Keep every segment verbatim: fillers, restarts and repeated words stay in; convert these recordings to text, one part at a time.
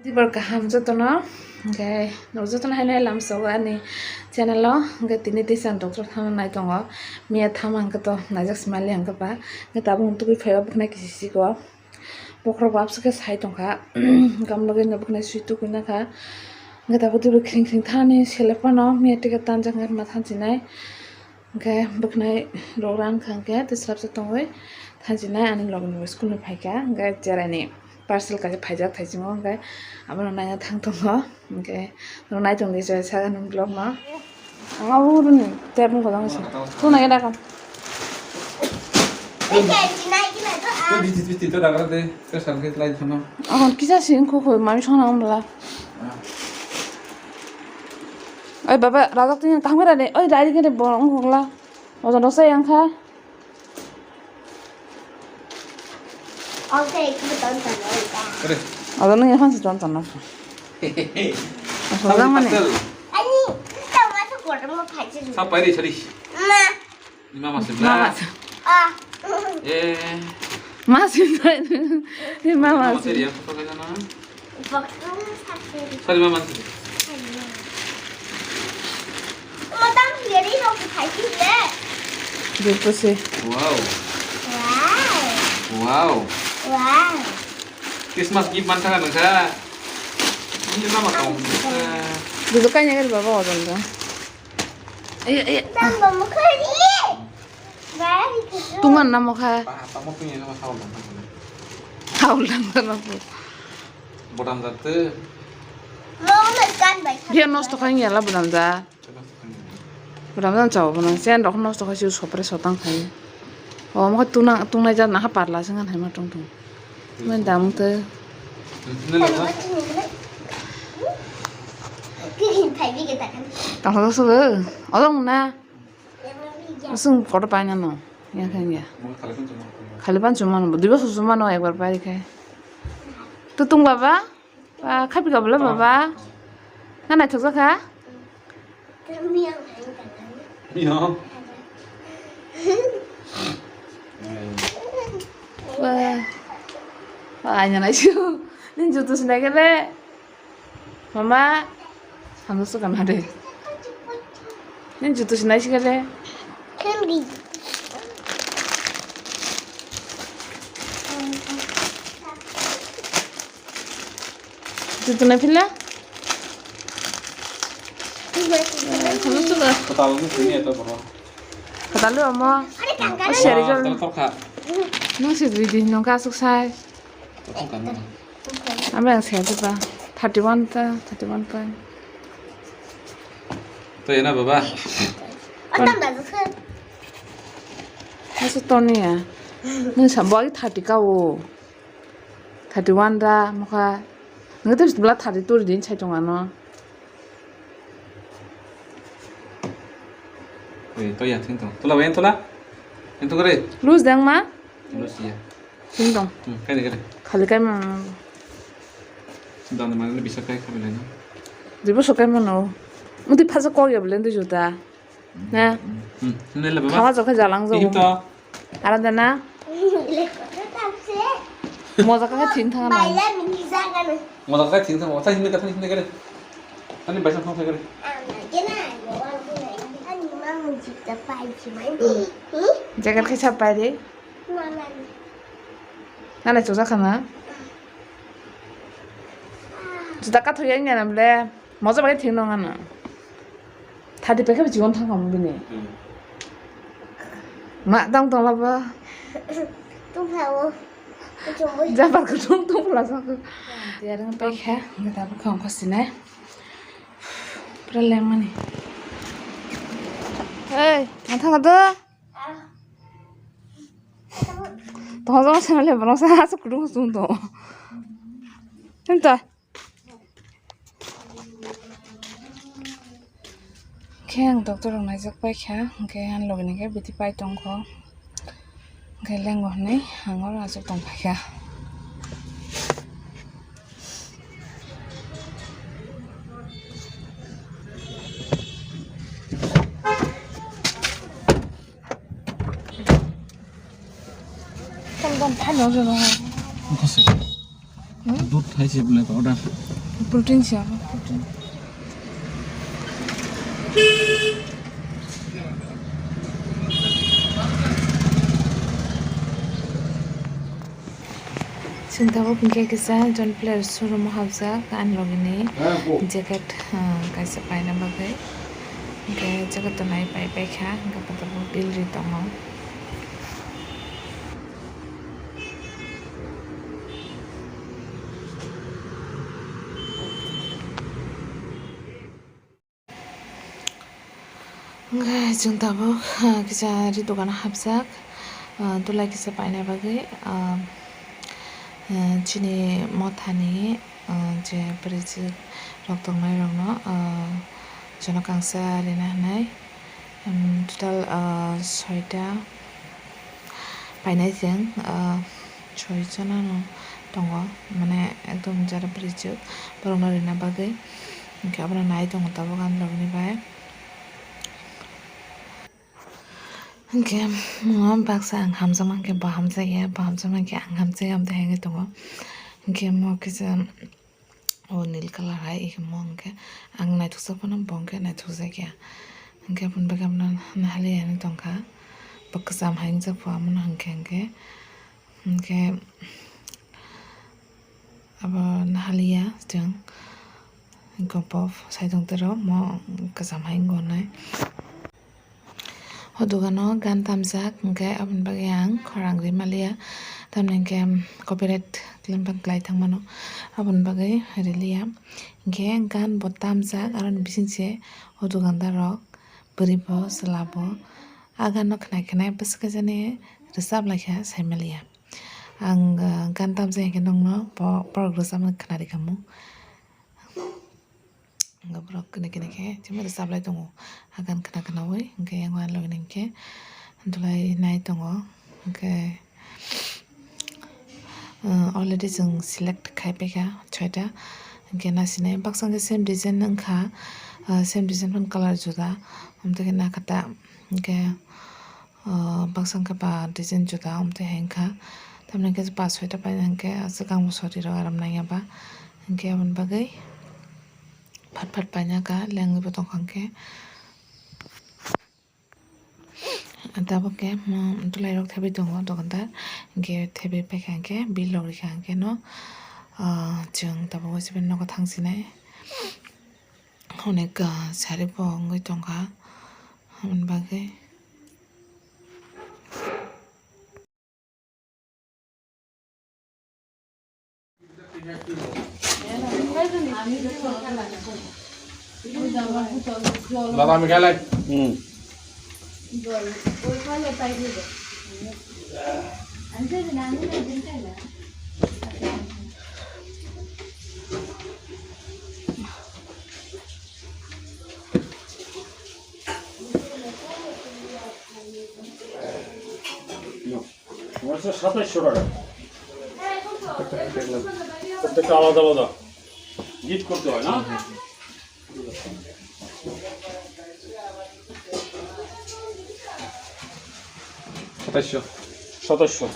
Tibor kaham jotono, hwnkhe jotono haino lamsao ani channel o, hwnkhe tini tisa doctor thangna nai tongo, miya thama hwnkhe to naijak simali hwnkhe ba, hwnkhe tabuk tubui phaiba bwkhnai kisi siko, bokhorok bo abswk khe sai tongkha, hwnkhe amlogino bwkhnai sui tukui nakha, hwnkhe tabuk tibor khring khring thani selefano miya ticket tanjak hwnkhe ma thansinai. Hwnkhe bwkhnai rok rang kha hwnkhe tei swrapsa tongwi thansinai ani logni bo school ni phaikha, hwnkhe cheraini parcel kaisa phaijak thaisingo, hwnkhe abono naina thang tongo, hwnkhe norok nai tongdi je saka ni vlog no. Ang abo runi tep wngkha jang se. Tuna ya dakam. Ahon kisa si wngkha kho mami sona wngla. Oi baba, rajak tini kaham khe rani, oi rari khe bo wng hokla. Ojon rok sai yang kha. Oke, itu betul sama. Ojon nung yang si ton ton. Ojon mane. Ani, kita masuk kuat mau kaji. Sampai di sini. Ma. Ni mama sebelah. Mama. Ah. Eh. Masih. Ni mama. Mama sih. Sari mama sih. Matang biari no kuthai sih le. Gitu sih. Wow. Wow. Wow. Wow. Christmas gift mana kan nengka? Ini mama kau. Gitu kan ya kan baba orang tu. Iya, iya. Tungman namo kha. Tamo tungya kha, saul dang. Saul dang tano. Bodam jat te. Biya nosto kha ya la bodam jat. Bodam jat chao bono. Sen rok nosto kha si sopre sotang khai. O mo tuna tungnai jat na kha parla sengan hai ma tong tong. Men dam te. Tang sa sa. Odong na. Asung kotor paina no. Ya kan ya. Khali pan chuma no. Dui bosor chuma no ekbar pai khe. Tutung baba? Ba khapi ka bole baba? Na nai thok kha? Yo. Ba. Ba anya nai chu. Nin jutu sinai kele. Mama, hano suka na de. Nin jutu sinai sika de. Candy. Jutu na pila? Hano suka. Kotal ni sini eta boro. Kotal lo mo. Are kangkang. O seri jol. Kotal thokha. Nung si dui di nung ka suk sai. Ami ang saya juga thirty one ta, thirty one point. To ya na baba. Otam da sukha. Asa toni ya. Nung sa boy thirty ka o. Thirty one da mokha. Nung to bla thirty two din sai tong ano. Oi, to ya thing tong. Tola wen tola. Ento kare. Lose dang ma? Lose ya. Sing dong. Hmm, kani kani. Khali kai mano. Dan mana ni bisa kai kami lagi. Di boso kai mano. Muti phasa kok ya belen di juta. Na. Hmm, ini lebih. Khawa jokha jalang jo. Ini to. Ara dana. Moja ka thing thang na. Moja ka thing thang. Wata hindi ka thang hindi kare. Ani baisa thang kare. Jacket khe sa pai de. Nana chukjak kha na? Juta kathok ya wngya na bole? Moja bai thik nw ngana. Thati pekhe bisi gon thang kamo bini. Hmm. Ma tang tong labo. Tong kha o. Jabar ko tong tong pula sa ko. Tiyar wng pai kha, ngi tabuk khong khosine. Pura lengmani. Hey, ma thang do. Tong jong se le borok sa asuk kudung sung tong. Henta. Khe ang doctor rok naijak pai kha, hwnkhe ani loge ni khe biti pai tong kho, hwnkhe lengo hwnwi ang oro achuk tong pai kha. Tamo tamo phano rw rw. Wngkha se. Hmm? Dudh hai se bole powder. Protein se abo, protein. Chwng tabuk hinkhe kisa John Player showroom o hapjak, ani logini jacket, ah, kaisa paina bagwi. Hinkhe jacket to nai pai paikha, hinkhe tabuk bill ri tongo. Hwnkhe chwng tabuk, ah, kisa ri dogano hapjak, ah, tulai kisa paina bagwi, ah, ah, chini mothani, ah, je bwrwijwk rok tongnai rokno, ah, jono kangsa rina hwnwi, um, total, ah, soita. Painai chwng, ah, soi jona no tongo, mane ekdom jara bwrwijwk borokno rina bagwi. Hinkhe abono nai tongo tabuk ani logini bai. Hinkhe, omo baksa ang hamjakma hinkhe bo hamjakya, bo hamjakma hinkhe ang hamjakya, amtwi hai wngwi tongo. Hinkhe omo kisa. O nil colour hai, imo hwnkhe ang naithokjak phano, bo hwnkhe naithokjakya. Hwnkhe aboni bagwi abono nahaliya hinwi tongkha. Bo kwcham hai wngjak pho, abono hwnkhe, hwnkhe, hwnkhe abo nahaliya chwng. Hwnkhe bo saitong tero mo kwcham hai wngo nai. O dogano gan tamjak, hinkhe aboni bagwi ang khorang ri manliya, tamni hinkhe copyright claim bang kwlai thang mano, aboni bagwi riliya. Hinkhe gan bo tamjak, aroni bising se o dogandar rok bwrwi bo chwla bo a gan no khnai khnai bwswk khe jani rwchap lai kha sai manliya. Ang, ah, gan tamjak hinkhe nokno bo borok rwchapna khna ri kha mung. Hwnkhe borok kene kene khe chini rwchap lai tongo, hakan khna khnaui. Hwnkhe yang ani logi hinkhe dulai nai tongo. Hwnkhe, uh, already chwng select khai paikha soita. Hwnkhe nasinai baksa hwnkhe same design wngkha, uh, same design phano colour juda, amtwi khe nakha ta. Hwnkhe, uh, baksa hwnkhe ba design juda, amtwi hai wngkha. Tamni hwnkhe ba soita paina hwnkhe aswk ang bo sori rw aram nangya ba. Hwnkhe aboni bagwi phat phat paina kha, lengwi bo tongkha hwnkhe. Tabuk khe, mm, dulai rok thebwi tongo dogandar, hwnkhe thebwi paikha hwnkhe bill rok rikha hwnkhe no, ah, chwng tabuk waisa bai nogo thang sinai. Onek, ah, sari bo wngwi tongkha, aboni bagwi. Dada, ami khalai. Hmm. No. তোমার হচ্ছে সাতাইশশো টাকা। প্রত্যেকটা আলাদা আলাদা গিফট করতে হয় না? সাতাইশশো। সাতাইশশো।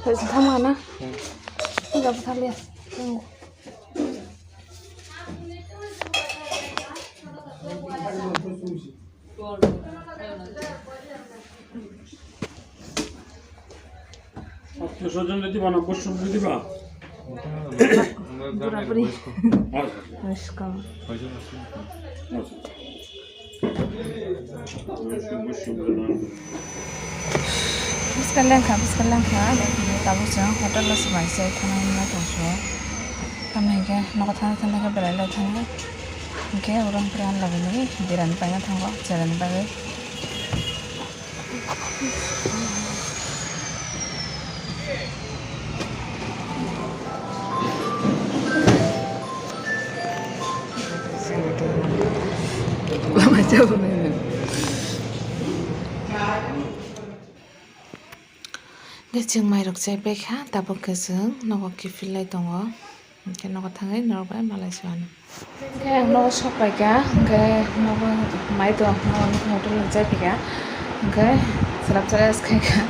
Thai se thangma na? Hmm. Thangma bwtharliya. Hmm. আত্মীয় স্বজন যদি বানা, বৈষ্ণব যদি বা। আমরা গ্রামের বুড়াবুড়ি। বয়স্ক। আচ্ছা। বয়স্ক। কয়জন আছে? আচ্ছা। Bwskang lengkha, bwskang lengkha, tabuk chwng hotel o swmai se thangna tongso. Tamni hwnkhe nogo thangna thangna khe belai lai thango. Hwnkhe oro hwnkhe ang logini birani paina thango, cherani bagwi. Hwnkhe chwng mairok chai paikha, tabuk khe chwng nogo kiphil lai tongo. Hwnkhe nogo thangwi norok bai malai suanw. Hwnkhe ang nogo sok paikha, hwnkhe nogo mai tong, nogo nukha hotel ni chai phikha, hwnkhe chwrap chwrap khaikha.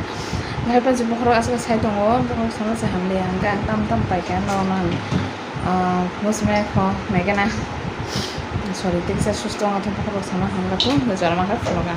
Hwnkhe panchi bokhorok aswk sai tongo, bokhorok sana se hamliya, hwnkhe ang tam tam paikha, nogo nang, ah, muchungmani kho naikhe na. Sorry, tiksa susto wngkha, bokhorok sana hamkha, hwnkhe jorma khe phunukha.